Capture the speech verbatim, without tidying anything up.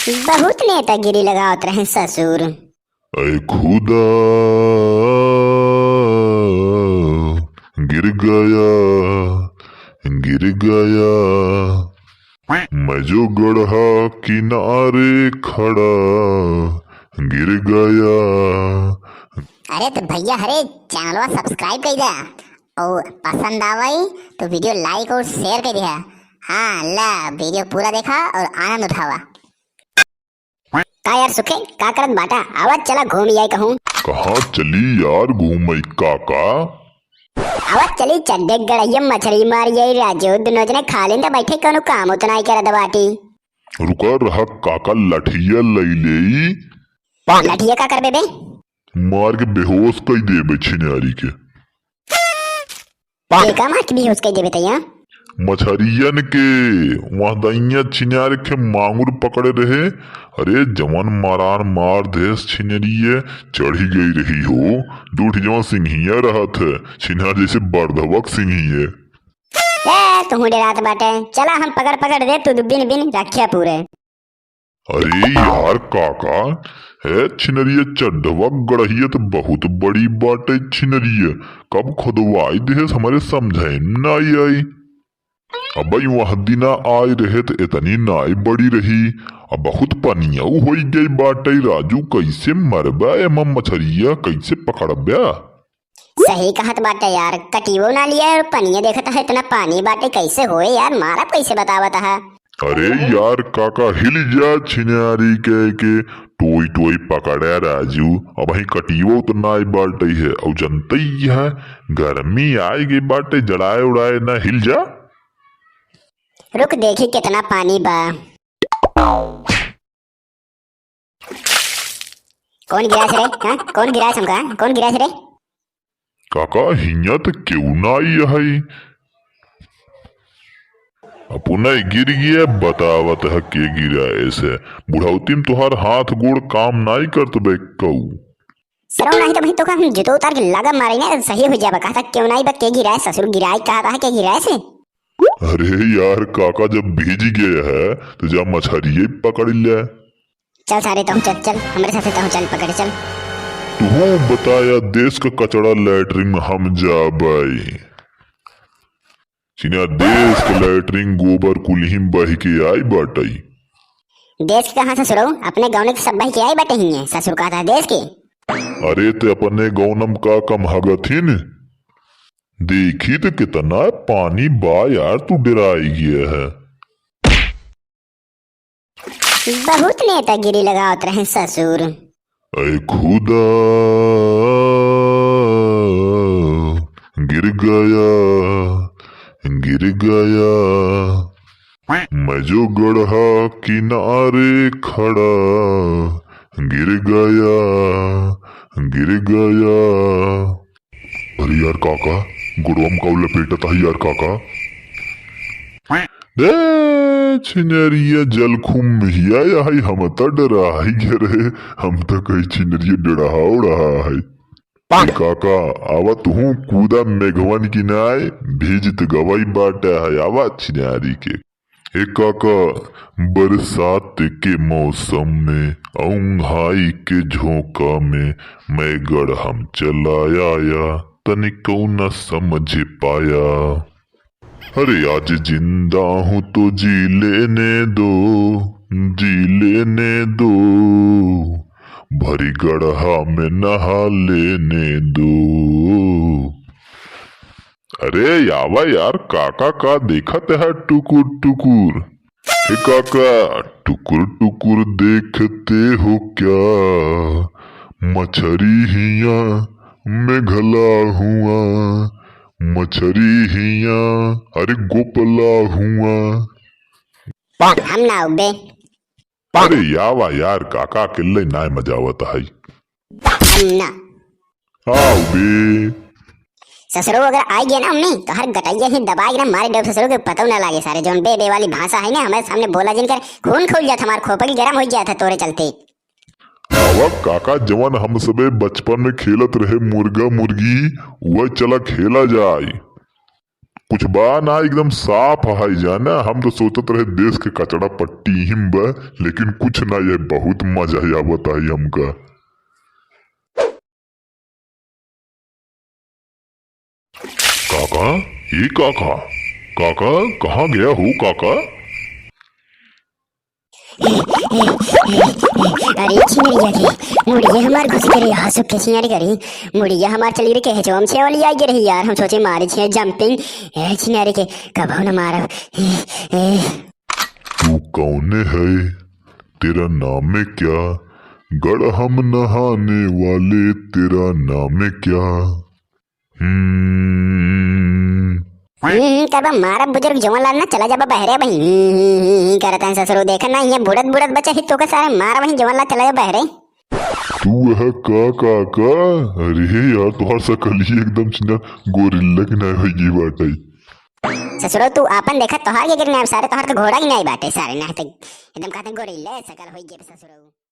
बहुत नेतागिरी लगावत रहे ससुर। ऐ खुदा, गिर गया, गिर गया, मैं जो गढ़ा किनारे खड़ा, गिर गया। अरे तो भैया, हरे चैनलवा subscribe कर दे और पसंद आवई तो video like और share कर दिया। हाँ, ला video पूरा देखा और आनंद उठावा। का यार सुखे, का करत बाटा? आवत चला घूम आई कहूँ। कहाँ चली यार घूमई काका? आवत चली चड्डे गड़हिया मछरी मार आई राजू, दुनो जने खा लेन त बैठे, कौनो काम उतना ही करत बाटी। रुका रहा काका, लठिया लई लेई। लठिया का करबे बे? मार के बेहोश कई देबे छिनारी के। एका मार के बेहोश कई देबे तैया। मछरियन के वहाँ दइया छिनार के मांगुर पकड़े रहे। अरे जवन मारान मार देस छिनरिये, चढ़ी गई रही हो, दू ठे जवन सिंहिया रहत है, छिनार जैसे बरधवक सिंहिये। ए, तुहू डेरात बाटे, चला हम पकड़ पकड़ दे, तू बिन बिन रखिया पूरे। अरे यार काका, ए छिनरिया चड्ढवा गड़हिया त बहुत बड़ी बाटे छिनरिया, कब खोदवाई देहेस हमरे समझे में नाई आई। अबई वह दिना आए रहे त इतनी नाई बड़ी रही, अब बहुत पनिया होई गई बाटे राजू, कैसे मरबा एमा मछरिया कैसे पकड़बा? सही कहत बाटे यार, कटियो ना लिया और पनिया देखत है, इतना पानी बाटे, कैसे होए यार, मारब कैसे बतावत है? अरे यार काका, हिल जा छिनारी के, के टोई टोई पकड़े राजू, अबही कटियो तो नाई बाटे है, और जनते ही है गर्मी आए गई बाटे, जड़ाए उड़ाए ना, हिल जा। रुक देखी कितना पानी बा। कौन गिराइस रे? हाँ? कौन गिराइस हमका? कौन गिराइस रे? काका, हियाँ त केहू ना आई है। अपने गिर गया, बतावत है के गिराइस है। बुढ़ौती में तोहार हाथ गोड़ काम नाई करत बे कऊ। सरऊ नाही तो भाई तोका हम जूतो उतार के लागा मारे ना, सही हो जाबा। कहता केहू नाई बा, के गिराइस, ससुर गिराई कहता है, के गिराइस है? अरे यार काका, जब भीज गया है तो जा मछरिये पकड़ ले। चल सारे, तहूँ चल, चल, हमरे साथे तहूँ चल, पकड़े चल। तुहू बताया देश का कचड़ा लैटरिन में हम जाबई। चिन्हा देश का लैटरिन गोबर कुल्ही बह के आई बाटई। देश के कहाँ ससुरऊ? अपने गौने के सब बह के आई बाटे हियाँ। ससुर कहता है देश के। अरे ते अपने गौनम का कम हगथिन? देखी तो कितना पानी बा यार, तू डराई गया है। बहुत नेतागिरी लगावत रहे ससुर। ऐ खुदा, गिर गया, गिर गया, मैं जो गढ़ा किनारे खड़ा, गिर गया, गिर गया। अरे यार काका, गोड़वा में काऊ लपेटत है यार काका। रे छिनरिया जलखुम हिया या है, हम त डराई गए रहे, हम त कही छिनरिया डराव रहा है। ए काका, आवा तुहू कूदा मेघवन की नाय, भीजत गवई बाटे है, आवा छिनारी के। ए काका, बरसात के मौसम में, औंघाई के झोंका में, मैं गढ़म चला आया, तनिकौ न समझ पाया। अरे आज जिंदा हूँ तो जी लेने दो, जी लेने दो, भरी गढ़ा में नहा लेने दो। अरे आवा यार, काका का देखत है टुकुर टुकुर? हे काका, टुकुर टुकुर देखते हो क्या? मछरी हिया में घला हुआ, मछरी हिया, अरे गोपला हुआ। हम ना उबे। अरे आवा यार, काका अकेले नाय मजा आवत है। हम ना। आओ बे। ससुरो अगर आ गया ना हमने, तो हर गटैया ही दबाई ना मारे डब ससुरो के पतौ ना लागे सारे। जौन बे बे वाली भाषा है ना, हमारे सामने बोला जिन कर, खून खोल जात, हमार खोपड़ी गरम हो गया था तोरे चलते। आवा काका, जवन हम सबे बचपन में खेलत रहे मुर्गा मुर्गी, वह चला खेला जाए। कुछ बा ना, एकदम साफ है जाना। हम तो सोचत रहे देश के कचड़ा पट्टी हिम बा, लेकिन कुछ ना, ये बहुत मजा आवत है हमका। काका, ए काका, काका, कहाँ गया हो काका? अरे छिनरिया के, मुड़िया हमार घुस के रे, हाँ, सुख के छिनारी करी, मुड़िया हमार चली रे, कहे जो हमसे वाली आई गे रही यार, हम सोचे मारे छे jumping, ए छिनारी के, कबहू न मारब, ए, ए। तू कौने है? तेरा नाम है क्या? गढ़ हम नहाने वाले, तेरा नाम है क्या? हम्म। हम्म, करबा मारा बुजुर्ग जवान लाल ना, चला जाबा बहरे भाई। हम्म, हम्म, हम्म, हम्म, करत हैं ससुरो, देखा ना, ये बुड़त बुड़त बचा ही तो का सारे मारा वहीं जवान लाल, चला जा बहरे। तू है का काका? अरे यार, तोहार सकलिए एकदम छिना गोरिल्ला के नाय होई गई बाटे। ससुरो, तू आपन देखा, तोहार के गिर नाय सारे, तोहार तो घोड़ा ही नाय बाटे सारे, ना तो एकदम कहते हैं गोरिल्ला सकल होई गई ससुरो।